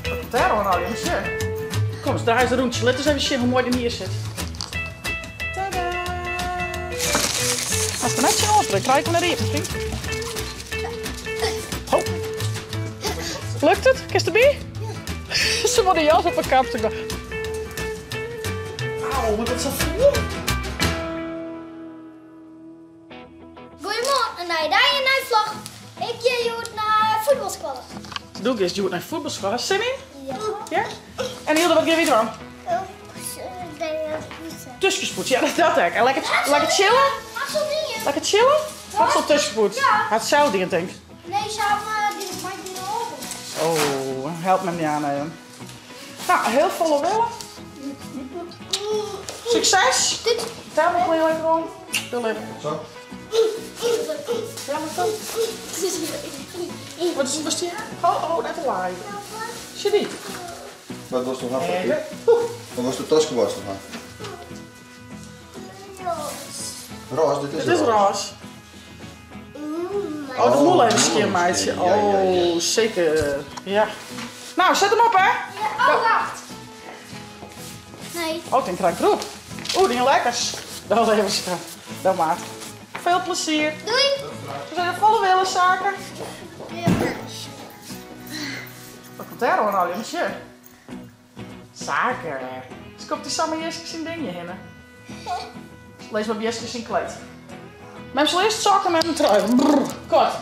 Wat komt dêr oan allegear? Sjoch. Kom eens, draai eens in rûntsje. Lit eens even sjen hoe moai dyn hier sit. Tada! Moatst der net tsjin oan, krij ik him net iepen, vriend. Ho. Lukt it? Kinst derby? Se wol de jas op 'e kap te Auw, wat is dat foel? Goeiemoarn, in nije dei, in nije vlog. Ik gean hjoed nei fuotbalskoalle. Do giest hjoed nei fuotbalskoalle. Sin yn? Ja. Ja? En Hilde, wat gean wy dwaan? Toskjes poetse, ja dat ek. En lekker, lekker chillen? Lekker chillen? Hat se al toskjes poetst? Ja. Hat sels dien, tink. Nee, se hat my dien holpen. Oh, help mem Jaan even. Nou, heel folle wille. Sukses! Tel nog heel even rond. Doe even. Zo. Ja, maar kom. Wat is het, die? Oh, oh, net te laai. Zie die? Wat was toch hard? Wat was de taskewas toch hard? Roze, dit is Dit is roze. Oh, de mûle even skjinmeitsje. Oh, seker. Ja. Nou, set him op, hè? Ja, oh, wacht. Nee. Oh, ik denk ik erop. Oeh, die lekkers. Dat even zo. Dat maat. Veel plezier. Doei. We zijn volle willen, zaken. Wat komt daar al nou, jongens? Zaken. Dus komt die samen Jeske zijn dingje heen. Lees maar Jeske zijn kleed. Mem zal eerst zakken met een trui. Brrr, kort.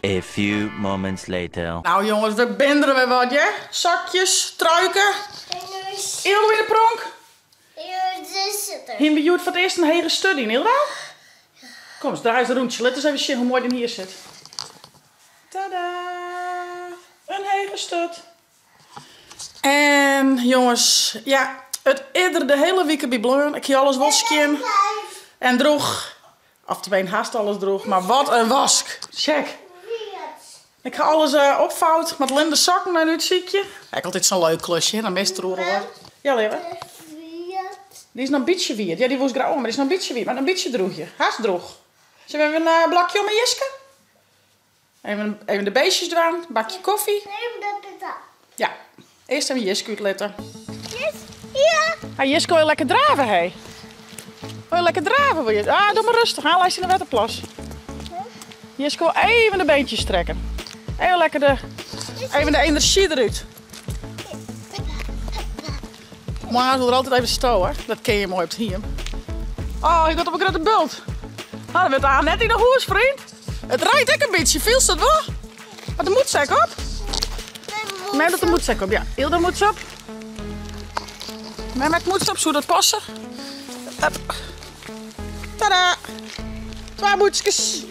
A few moments later. Nou jongens, we binderen weer wat, hè? Zakjes, truiken. Ildo in de pronk. Hier bij voor het eerst een hele studie, Ilda? Kom eens, draai eens een rondje. Let eens even zien hoe mooi die hier zit. Tada! Een hele stut. En jongens, ja, het eerder de hele week bij bleun. Ik heb alles wasje en droeg. Of tenminste, haast alles droeg. Maar wat een wask. Check. Ik ga alles uh, opvouwen met linde zakken en het ziekje. Ik altijd zo'n leuk klusje, dan mist er wat. Ja, Leeuwen. Die is nog een beetje wierd. Ja, die was grauw, maar die is nog een beetje wierd. Maar een beetje droegje. Haast droeg. Zullen we even een uh, blakje om een Jiske? Even, even de beestjes doen, bakje koffie. Ja, eerst even Jiske uitletten. Ja. Ah, Jiske wil je lekker draven, hé. Wil je lekker draven? Wil je? Ah, doe maar rustig aan. Hij is in de waterplas. Jiske wil even de beentjes trekken. Even lekker de, even de energie eruit. Maar wil er altijd even stowen. Dat ken je mooi op het hiem. Oh, ik had op een grote bult. Nou, dat werd aan net in de hoes, vriend. Het rijdt ook een beetje. Viel dat wel? Maar de moedzak op. Nee, dat de moedzak op. Ja, Ilda moet op. Mij met moeds op, zou dat passen? Hup. Tada! Twee moetsjes.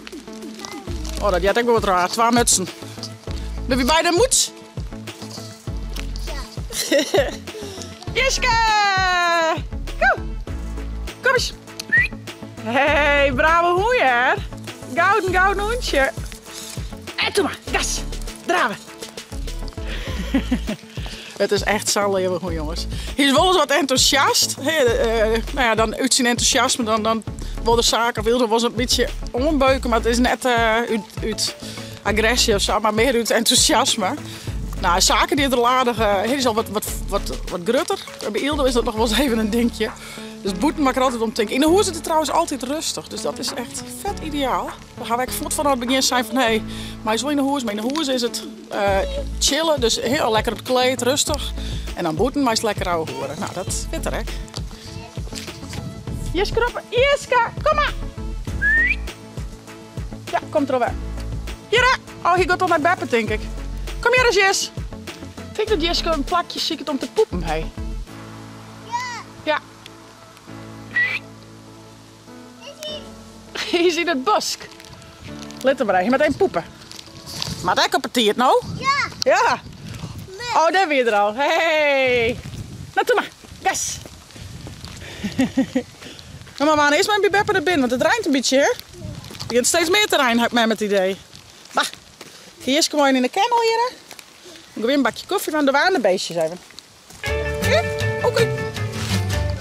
Oh, dat jij ook wel wat raar. Twee mutsen. Ben je bij de moeds? Ja. Jiske! Kom! Kom eens. Hey, bravo hoeier. Gouden, gouden hoentje. En doe maar, gas. Draven. Het is echt zo'n leeuwen, jongens. Hij is wel eens wat enthousiast. He, uh, nou ja, dan uit zijn enthousiasme, dan, dan worden zaken wilde was een beetje ombeuken, maar het is net uh, uit, uit agressie of zo, maar meer uit enthousiasme. Nou, zaken die er aardig, uh, hij is al wat, wat, wat, wat grutter. Bij Ildo is dat nog wel eens even een dingetje. Dus boeten maak er altijd om denken. In de hoer zit het trouwens altijd rustig, dus dat is echt vet ideaal. Dan gaan wij voort van het begin zijn van hé, hey, maar is wel in de hoes, maar in de hoes is het uh, chillen, dus heel lekker op het kleed, rustig. En dan boeten, maar is lekker ouwe horen. Nou, dat weet er ik. Jiske erop. Jiske, kom maar. Ja, komt er alweer. Hier, oh, hier gaat al naar Beppe, denk ik. Kom hier eens, Jis. Vind ik dat Jiske een plakje ziet om te poepen, hey? Ja. Ja. Hier is in het bosk. Let er maar even meteen poepen. Maar dat kapiteert nou? Ja. Ja. Oh, daar weer er al. Hey. Nou, doe maar. Gas. nou, maar waar is mijn Beppe er binnen? Want het rijmt een beetje, hè? Het begint steeds meer te rijden, heb ik mij met het idee. Bah. Hier is gewoon in de kennel hier, hè? Ik weer een bakje koffie van de waren beestjes even. Ja? Oké. Okay.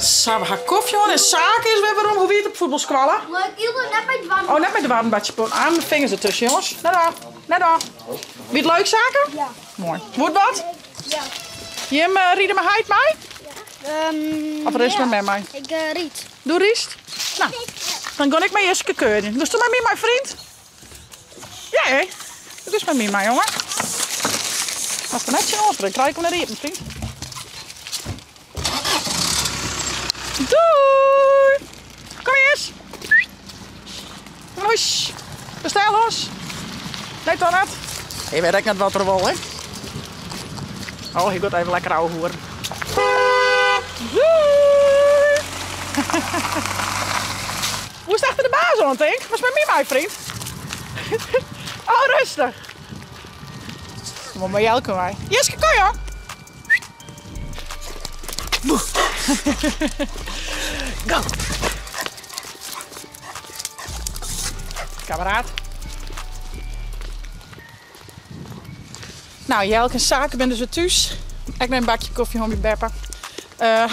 Zo, we gaan koffie hoor. En zaken is weer waarom. Hoe wie het op voetbalskwallen? Leuk, Ildo, net bij het warm. Oh, net met de warmbadje. Aan mijn vingers ertussen, jongens. Net aan. Net aan. Wie het leuk, zaken? Ja. Moai. Woet wat? Ja. Jim ride mei heit mei? Ja. Of rinst mei mem mei? Ik ryd. Do rydst? No, dan gean ik mei Jiske keurjen. Giest mei my mei, freon? Ja, hè? Do giest mei my mei, jonge. Moatst der net tsjin oan, dan krij ik him net iepen, freon. Doei! Kom Jis! Hûs! Bestel los! Nee toch net? Hy wit ek net wat er wol, hè? Oh, hy giet even lekker ouwehoeren. Doei! Woest achter de baas oan, tink? Moatst mei my mei, freon? Oh, rêstich. Wol mei Jelke mei. Jiske, kom joh! Go! Kameraad. Nou, Jelke en Sake binne dus wer thús. Ik neem een bakje koffie hân by Beppe.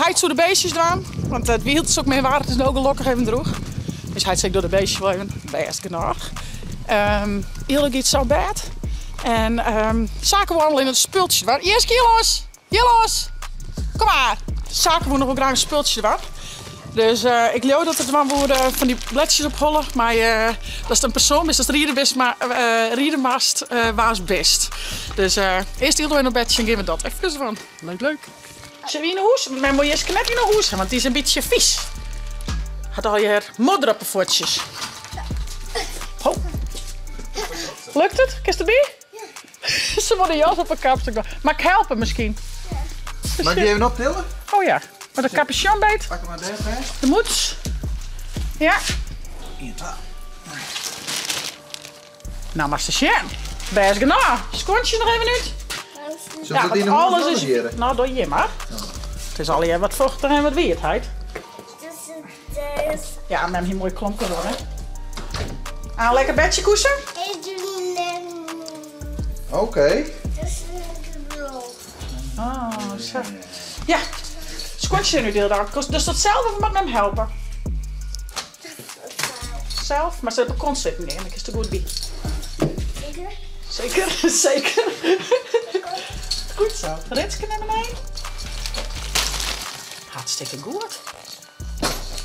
Heit soe de beestjes dwaan, want it wyld is ek min waar, it is no gelokkich even droech. Dus heit sei ik doch de beestjes wol even, bêst genôch. Ilde giet sa op bêd en Sake wol allinne it spultsje dwaan. Jiske, hjir los! Hjir los! Kom mar! Sake woe noch wol graach in spultsje dwaan. Dus ik leau dat er dwaan woe fan dy bledsjes opholle mei datst in persoan bist, datst riede bist, mar riede moatst wa'tst bist. Dus earst Ildo even op bed en gean we dat efkes dwaan. Leuk, leuk. Sille we yn 'e hûs? Mem wol Jiske net yn 'e hûs ha, want dy is in bytsje fys. Hat allegear modder op 'e fuotsjes. Ho. Lukt it? Kinst derby? Se wol de jas op 'e kap. Moat ik helpe miskien? Moat ik dy even optille? Oh ja, mei de kapusjon beet. Pak him mar dêr fêst. De mûts. Ja. 1, 2. No moatst ris sjen. Bêst genôch. Skuontsje noch even út. Zullen we dat yn de alles is. No, doch hjir mar. It is allegear wat fochtich en wat wiet, heit. Ja, mem hie moai klompkes oan, hè. Ah, lekker bedsje koesen? Oké. Oh, sa. Ja, skuontsje derút, Hilda. Dochst dat sels of moat mem helpe? Sels? Mar se op 'e kont sitten gean, dan kinst der goed by. Zeker? Zeker, zeker. Goed zo. Ritske nei beneden. Hartstikke goed.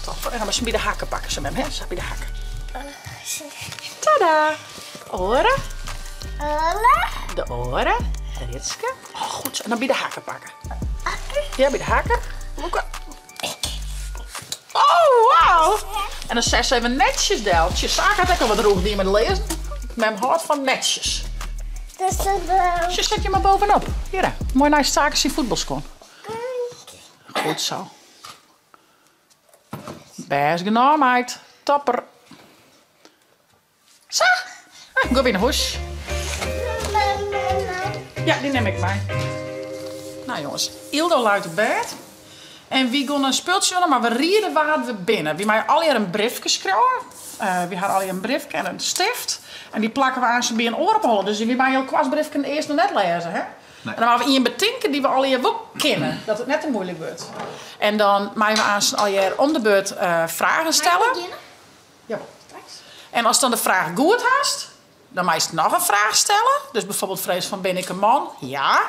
Toch, en dan moatst by de hakken pakke, sa mem, hè? Sa by de hakken. Tada! Oren. Oren. De oren. Ritske. Oh, goed zo. En dan by de hakken pakke. Ja, by de hakken. Lûke. Oh, wauw! En dan setst even netsjes del. Tsje, Sake hat ek al wat rûch dien mei de lêzen. Mem hâldt fan netsjes. Tsje, set je mar bovenop. Hjir, moai neist Sake syn fuotbalskuon. Goed zo. Bêst genôch, meid. Topper. Sa, gean wer nei hûs. Ja, dy nim ik mei. No jonges, Ildo leit op bêd. En wy gean in spultsje dwaan, mar we riede wa't we binne. Wy meie allegear in briefke skriuwe. Wy ha allegear in briefke en in stift. En dy plakke we aanst by in oar op 'e holle. Dus wy meie elkoars briefken earst noch net lêze, hè? En dan moatte we ien betinke dy't we allegear wol kinne, dat it net te muoilik wurdt. En dan meie we aanst allegear om de beurt fragen stelle. Mei ik begjinne? Jawol. En ast dan de fraach goed hast, dan meist noch in fraach stelle. Dus bijvoorbeeld freegst fan bin ik in man? Ja.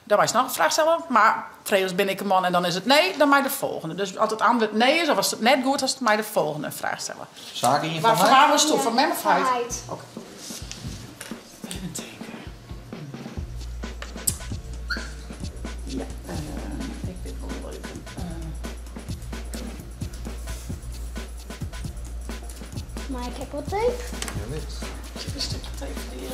Dan meist noch in fraach stelle. Mar fregest bin ik in man en dan is it nee, dan mei de folgjende. Dus as it antwurd nee is of ast it net goed hast, mei de folgjende in fraach stelle. Sake ien fan my? Wa wolsto, fan mem of heit? Fan heit. Oké. Even tinke. Ja, ik wit wol in leuke. Mar ik ha wol tape. Sit in stikje tape foar dy.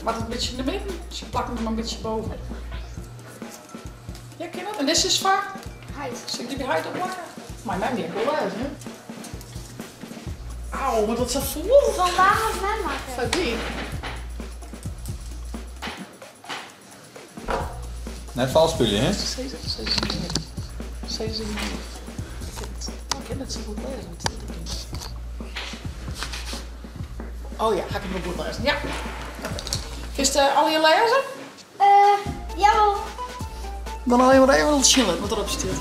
Moat it in bytsje yn de midden? Se plakken der mar in bytsje boven. Ja, kin dat? En dizze is foar? Heit. Sil ik dy by heit opplakke? Mei mem dy ek wol lêze, hè? Au, wat dat sa foel? Fan wa hat mem makke? Foar dy. Net falsk spylje, hè? Sizze se net. Ik kin net sa goed lêze, wat stiet der yn? Oh ja, ha ik it wol goed lêzen. Ja. Kinst allegear lêze? Jawol. Dan allegear mar even sjen litte wat derop stiet.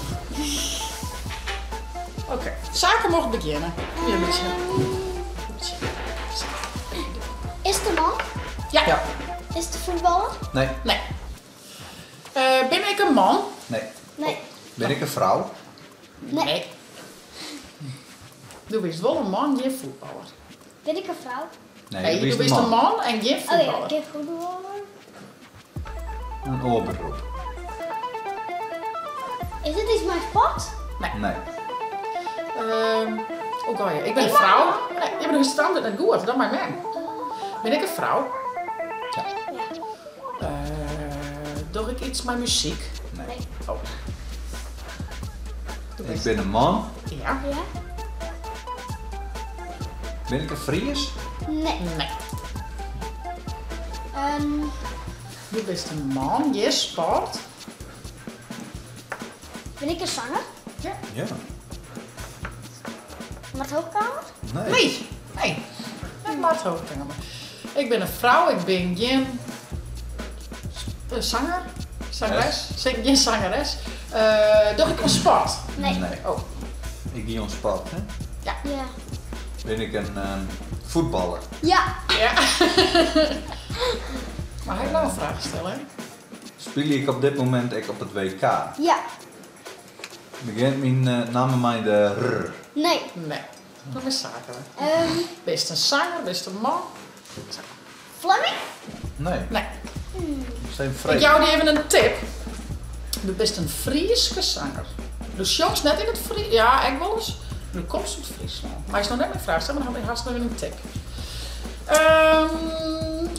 Oké, Sake mocht begjinne. Hier, een beetje. Ja. Ja. Is it in fuotballer? Nee. Nee. Bin ik in man? Nee. Nee. Bin ik in frou? Nee. Do bist wol in man, gjin fuotballer. Bin ik in frou? Nee, do bist in man en gjin fuotballer. Oh ja, gjin fuotballer. In oar berop. Is it iets mei sport? Nee. Nee. Oh goeie, ik bin in frou. Nee, ja, mar do hast it antwurd net goed, dan mei mem. Bin ik in frou? Ja. Doch ik iets mei muzyk? Nee. Oh. Ik bin in man. Ja. Ja. Bin ik in Fries? Nee. Nee. Do bist in man, gjin sport. Bin ik in sanger? Ja. Ja. Mart Hoogkamer? Nee. Nee, nee. Net Mart Hoogkamer. Ik bin in frou, ik bin gjin sanger, zangeres, gjin zangeres. Doch ik oan sport? Nee. Nee. Oh. Ik die oan sport, hè? Ja. Ja. Bin ik in fuotballer? Ja. Ja. Mar hy noch in fraach stelle, hè? Spylje ik op dit momint ek op it WK? Ja. Begjint myn namme mei de r? Nee. Nee. Dat is saaklik. Bist in sanger, bist in man? Flemming? Nee. Nee. Steven Freek. Ik jou dy even in tip. Do bist in Fryske sanger. Do sjongst net yn it Frysk, ja ek wolris, mar do komst út Fryslân. Meist noch net myn fraach stelle, mar dan hast noch even in tip.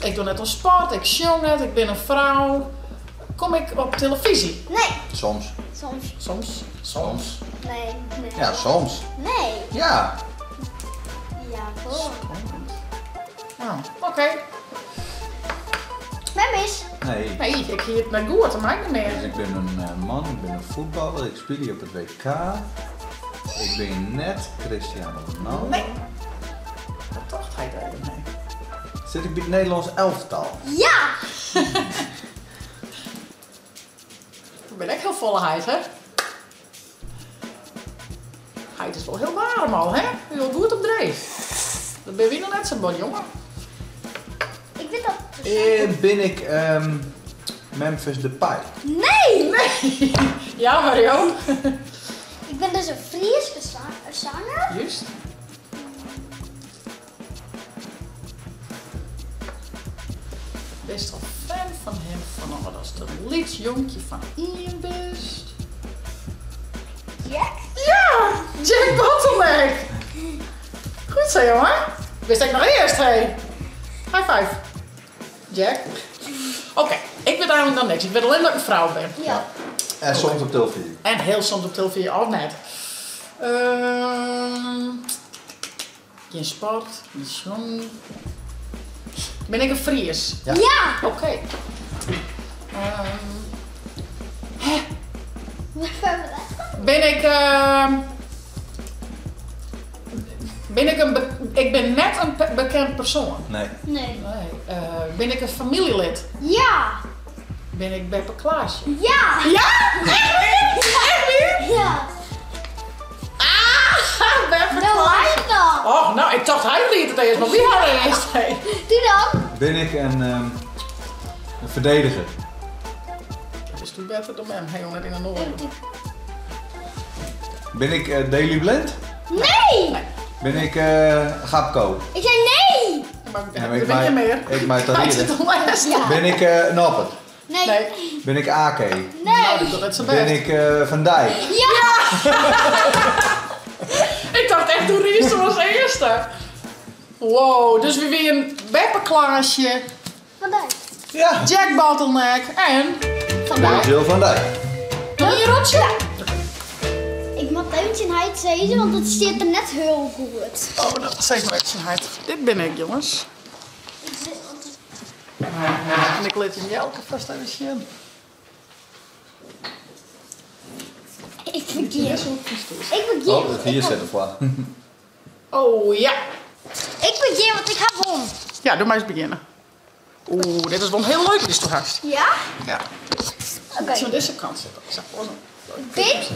Ik doch net oan sport, ik sjong net, ik bin in frou. Kom ik op telefyzje? Nee. Soms. Soms. Soms? Soms. Nee, nee. Ja, soms. Nee. Ja. Ja, wol. Spannend. Nou, oké. Mem is. Nee. Nee, ik hie it net goed, dat mei ik net mear. Dus ik bin in man, ik bin in fuotballer, ik spylje op it WK. Ik bin net Cristiano Ronaldo. Nee. Dat tocht hy even, nee. Sit ik by it Nederlânsk elftal? Ja! Ik bin ek hiel folle heit, hè? Heit is wol hiel waarm al, hè? Hy wol goed op dreef. Dat binne wy noch net sa bot, jonge. Ik wit dat. Bin ik Memphis Depay? Nee! Nee! Ja, Mario. Ik bin dus in Fryske sanger. Juist. Bist al fan fan him fanôf datst in lyts jonkje fan ien bist? Jack? Ja, Jack Bottleneck! Goed zo, jongen. Wist ik noch earst, hé. High five. Jack. Oké, ik wit eigenlik noch niks. Ik wit allinne dat ik in frou bin. Ja. En soms op telefyzje. En hiel soms op telefyzje, of net. Gjin sport, gjin sjongen. Bin ik in Fries? Ja. Ja! Oké. Hè? Bin ik, bin ik in ik bin net in bekend persoan? Nee. Nee. Nee. Bin ik in famyljelid? Ja! Bin ik Beppe Klaasje? Ja! Ja? Echt wier? Echt wier? Ja! Ah, Beppe Nou, Klaasje. hij dan. Och, nou, ik tocht hy ried it earst, mar wy hawwe earst. Hey. Doe dan. Bin ik in ferdediger? Dat is toen better dan mem. Hey, jongen, net in de noorden. Bin ik Daley Blind? Nee! Nee. Bin ik Gakpo? Ik zei nee! Maar Ja, maar ik ben je maak- meer? ik maak dat Hij hier, zit hè. al last. Ja. Ben ik Noppert? Nee. Nee. Ben ik Ake? Nee. Nou, dat is net zo best. Ben ik Van Dijk? Ja! Ik dacht echt, hoe Ries was eerste. Wow, dus we wienen Beppe Klaasje, Van Dijk. Ja. Jack Bottleneck en Van Dijk. Virgil van Dijk. Wil je een rotje? Ja. Ik moet even heit zeggen, want het zit er net heel goed. Oh, dat zeg maar even heit. Dit ben ik, jongens. Ik zit, want En ik laat je Jelke vast even zien. Ik vergeet. Ik begin. Oh, dat hier zit ervoor. Oh ja. Ik begin, want ik ga om. Ja, doe maar eens beginnen. Oeh, dit is wel heel leuk, dit is toch haast? Ja? Ja. Oké. Zo aan deze kant zitten. Zo, zo. Ben ik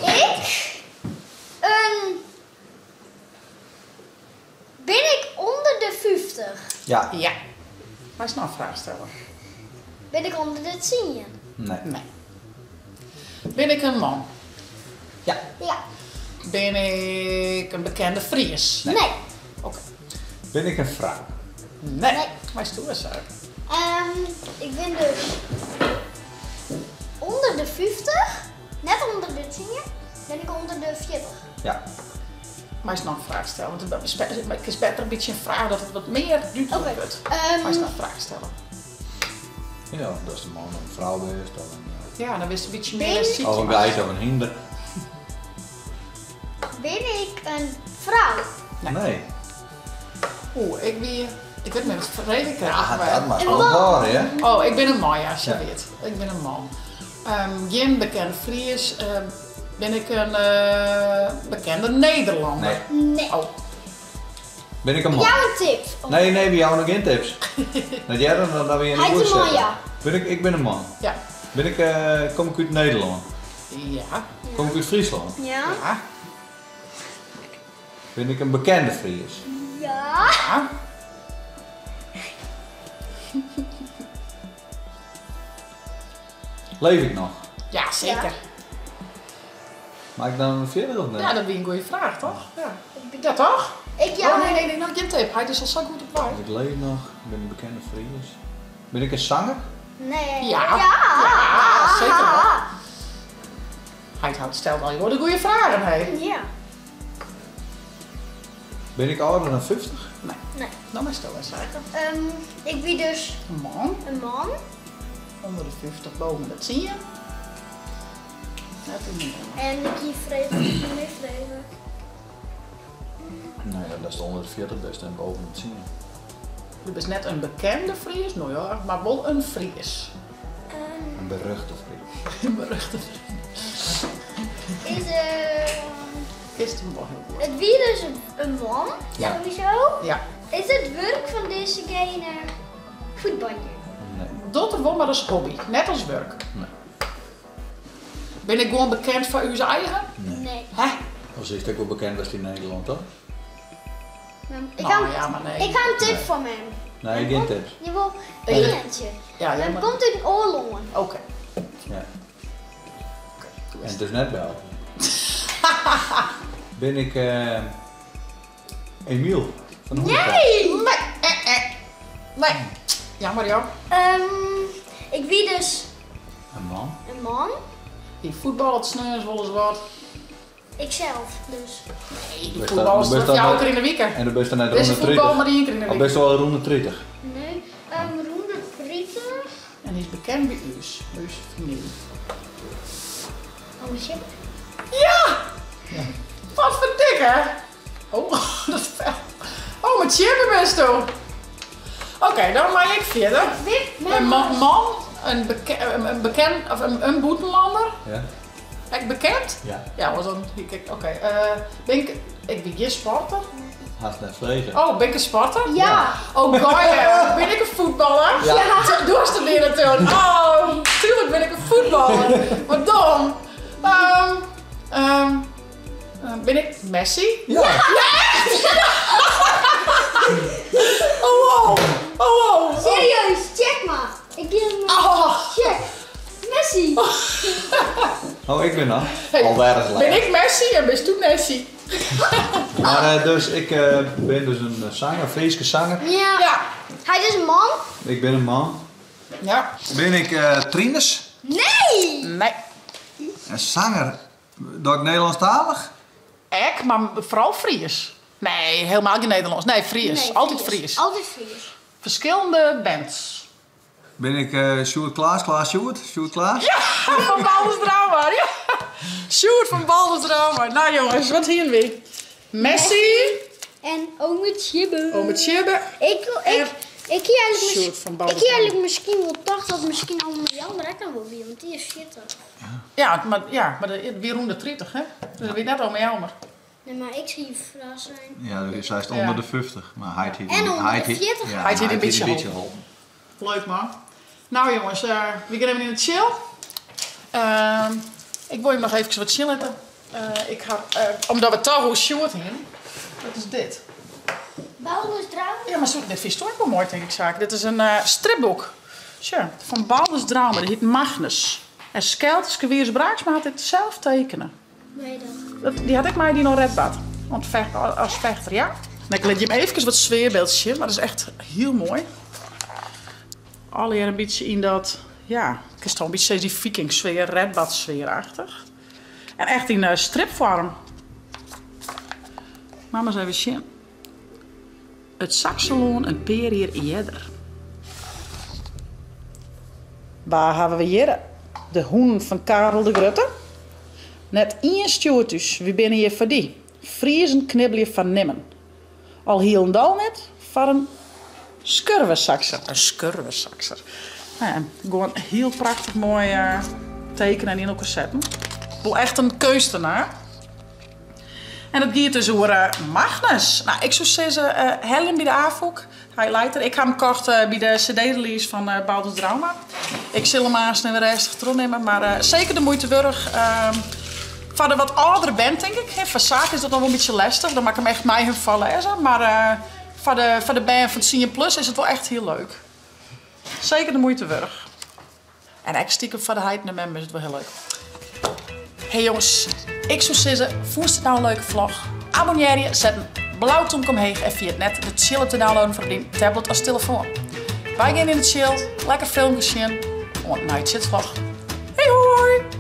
een... Ben ik onder de 50? Ja. Ja. Meist noch in fraach stelle. Bin ik ûnder de tsien? Nee. Nee. Bin ik in man? Ja. Ja. Bin ik in bekende Fries? Nee. Oké. Bin ik in frou? Nee. Nee. Meist doe ris, Sarah. Ik bin dus ûnder de 50, net ûnder de tsien, bin ik ûnder de 40. Ja. Meist noch in fraach stelle, want it is better in bytsje in fraach dat it wat mear dúdlik wurdt. Meist noch in fraach stelle. Ja, of datst in man of in frou bist of in. Ja, dan witst in bytsje mear wêr'tst sykje Of in moatst. geit of in hynder. Bin ik in frou? Nee. Oeh, ik wie, ik wit net wat frege ik Ja, dat moatst Een wol man. hâlde, hè? Oh, ik bin in man, ja, sa Ja. wie it. Ik bin in man. Gjin bekende Fries. Bin ik in bekende Nederlanner? Nee. Nee. Oh. Bin ik in man? Jou in tip. Nee, nee, we jouwe noch gjin tips. Net earder dan dat we yn de Hy is oer in man, sitte. ja. Bin ik, ik bin in man. Ja. Bin ik, kom ik út Nederlân? Ja. Kom ik út Fryslân? Ja. Ja. Bin ik in bekende Fries? Ja. Ja. Leef ik noch? Ja, seker. Ja. Mei ik dan fierder of net? Ja, dat wie in goede fraach, toch? Ja. Ja, toch? Ik jou. Oh, nee, nee, nee, noch gjin tip. Hy is al sa goed op wei. Ik leef noch, ik bin in bekende Fries. Bin ik in sanger? Nee. Ja. Ja. Ja, seker wol. Hy stelt al de goede fragen, hè? Ja. Bin ik âlder dan 50? Nee. Nee. Dan is het wel zeker. Ik wie dus Een man. een man. Onder de 50, boven de 10. Net in de En ik hier frege, ik hier mee frege. Nou ja, dat is onder de 40 best en boven de 10. Du bist net in bekende Fries, no ja, mar wol in Fries. In beruchte Fries. In beruchte Fries. Is Kinst him wol hiel goed. it wie dus in man, Ja. sowieso. Ja. Is it wurk fan dizzegene fuotbalje? Nee. Docht er wol mar as hobby, net as wurk. Nee. Bin ik gewoan bekend foar ús eigen? Nee. Nee. Hè? Of is it ek wol bekend west yn Nederlân, toch? Ik Nou, ha ja, mar nee. ik ha in tip foar mem. Nee, gjin tips. Jawel, ientsje. Ja, ja, Mem mar komt út in oar lân. Oké. Ja. En it is net België. Bin ik Emiel fan de Hûnekop? Nee! Nee, eh, eh. Nee. Jammer, joh. Ik wie dus In man. in man. Dy fuotballet sneons wolris wat. Ikself, dus. Nee, dy fuotballest toch fjouwer kear yn de wike. En do bist dan net Dizze rûn de fuotbal 30. mar ien kear yn de Of wike. bist al rûn de 30? Nee, rûn de 30. En hy is bekend by ús, by ús famylje. Oh, shit. Ja! Wat ferdikke! Oh, dat fel. Oh, mei Tjibbe bisto. Oké, dan mei ik fierder. In man, in in bekend, of in bûtenlanner. Ja. Ek bekend? Ja. Ja, want dan hie ik, oké. Bin ik, ik bin gjin sporter. Hast net frege. Oh, bin ik in sporter? Ja. Oh, goeie. Bin ik in fuotballer? Ja. Doe hast it leare toen. Oh, tuurlijk bin ik in fuotballer. Wat dom. Bin ik Messi? Ja. Ja, echt? Oh, wow. Oh, wow. Serieus, check maar. Ik geef hem Oh. Check. Messi. Oh, ik bin noch. Hey, Al ergens bin lekker. ik Messi en bist du Nessie? Maar dus, ik bin dus in sanger, Fryske sanger. Ja. Ja. Hy is in man. Ik bin in man. Ja. Bin ik Trinus? Nee! Nee. In sanger? Doch ik Nederlânsktalich? Ek, mar foaral Fries. Nee, helemaal gjin Nederlânsk. Nee, Fries. Nee, Altyd Fries. Altyd Fries. Ferskillende bands. Bin ik Sjoerd Klaas, Klaas Sjoerd? Sjoerd Klaas? Ja, fan Baldrs Draumer. Ja. Sjoerd fan Baldrs Draumer. Nou jongens, wat hienen wy? Messi. En ome Tjibbe. Ome Tjibbe. Ik, En ik, ik hie eigenlijk Sjoerd fan Baldrs ik hie eigenlijk miskien wol tocht dat miskien ome Jan der ek noch wol wie, want dy is 40. Ja, mar, ja, mar it wie rûn de 30, hè? Dus it wie net ome Jelmer. Nee, mar ik zie fraach sein. Ja, dus hy is Ja. ûnder de 50, mar hy hat En ûnder de 40. Ja, Hy hat hy in hat bytsje in bytsje holpen. holpen. Leuk man. Nou jongens, we gean even yn de chill. Ik wol jim noch eefkes wat sjen litte. Ik ha, omdat we toch oer Sjoerd hienen. Wat is dit? Baldrs Draumar? Ja, mar soe, dit fynst ek wol moai tink ik Sake. Dit is in stripboek. Sjoch, fan Baldrs Draumar, dy hyt Magnus. En Skelteske Wieris Braaksma hat dit sels tekene. Nee, dat. Dy hat ek meidien oan Redbad. As fechter, ja. Ik lit jim eefkes wat sfearbeeldsjes sjen, mar dat is echt hiel moai. Allegear in bytsje yn dat, ja, kinst toch in bytsje sizze dy vikingsfear, Redbad-sfearachtich. En echt yn stripfoarm. Mar ris even sjen. It Sakselân in pear jier earder. Wa hawwe we hjirre? De hûnen fan Karel de Grutte? Net ien stjoert ús, wy binne hjir foar dy. Friezen knibbelje foar nimmen. Al hielendal net foar in skurwesakser. In skurwesakser. Nou ja, gewoan hiel prachtich moai tekene en yn elkoar setten. Wol echt in keunstenaar. En it giet dus oer Magnus. Nou, ik soe sizze, helje him by de Afûk. Hy leit der. Ik ha him kocht by de cd-release fan Baldrs Draumar. Ik sil him aanst even rêstich trochnimme, mar seker de muoite wurdich. Foar de wat âldere bern tink ik. Foar Sake is dat noch wol in bytsje lestich, dan moat ik him echt mei him foarlêze. Mar foar de bern fan tsien plus is it wol echt hiel leuk. Seker de muoite wurdich. En ek stikem foar de heit en de mem is it wol hiel leuk. Hey jonges, ik soe sizze, fûnst it nou in leuke vlog? Abonnearje, set in blau tomke omheech en ferjit net de tsjil te downloaden foar dyn tablet as telefoan. Wy gean yn de tsjil, lekker filmkes sjen. Oant nei tsjitvlog. Hey hoi!